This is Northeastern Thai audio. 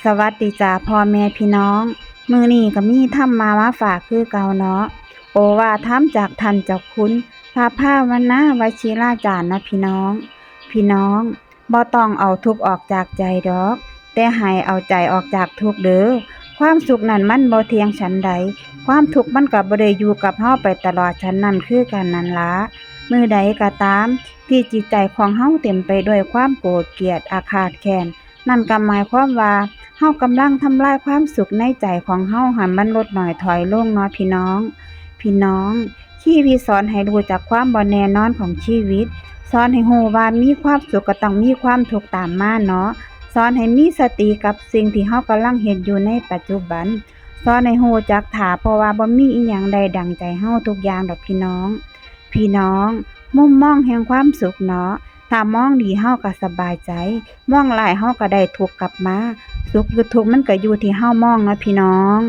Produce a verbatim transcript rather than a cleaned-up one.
สวัสดีจ้าพ่อแม่พี่น้อง มื้อนี้ก็มีธรรมะมาฝากคือเก่าเนาะ โอวาทธรรมจากท่านเจ้าคุณ พระภาวนาวชิราจารย์เนาะพี่น้อง พี่น้อง บ่ต้องเอาทุกข์ออกจากใจดอก แต่ให้เอาใจออกจากทุกข์เด้อ ความสุขนั่นมันบ่เที่ยงฉันใด ความทุกข์มันก็บ่ได้อยู่กับเฮาไปตลอดฉันนั้นคือกันนั่นละ มื้อใดก็ตาม ที่จิตใจของเฮาเต็มไปด้วยความโกรธเกลียดอาฆาตแค้น นั่นก็หมายความว่าเฮากำลังทำลายความสุขในใจของเฮาให้มันลดน้อยถอยลงเนาะพี่น้อง พี่น้อง ชีวิตสอนให้รู้จักความบ่แน่นอนของชีวิต สอนให้รู้ว่ามีความสุขก็ต้องมีความทุกข์ตามมาเนาะ สอนให้มีสติกับสิ่งที่เฮากำลังเฮ็ดอยู่ในปัจจุบัน สอนให้รู้จักท่า เพราะว่าบ่มีอิหยังได้ดังใจเฮาทุกอย่างดอกพี่น้อง พี่น้อง มุมมองแห่งความสุขเนาะ ถ้ามองดีเฮาก็สบายใจ มองร้ายเฮาก็ได้ทุกข์กลับมา สุขหรือทุกข์มันก็อยู่ที่เฮามองเนาะพี่น้อง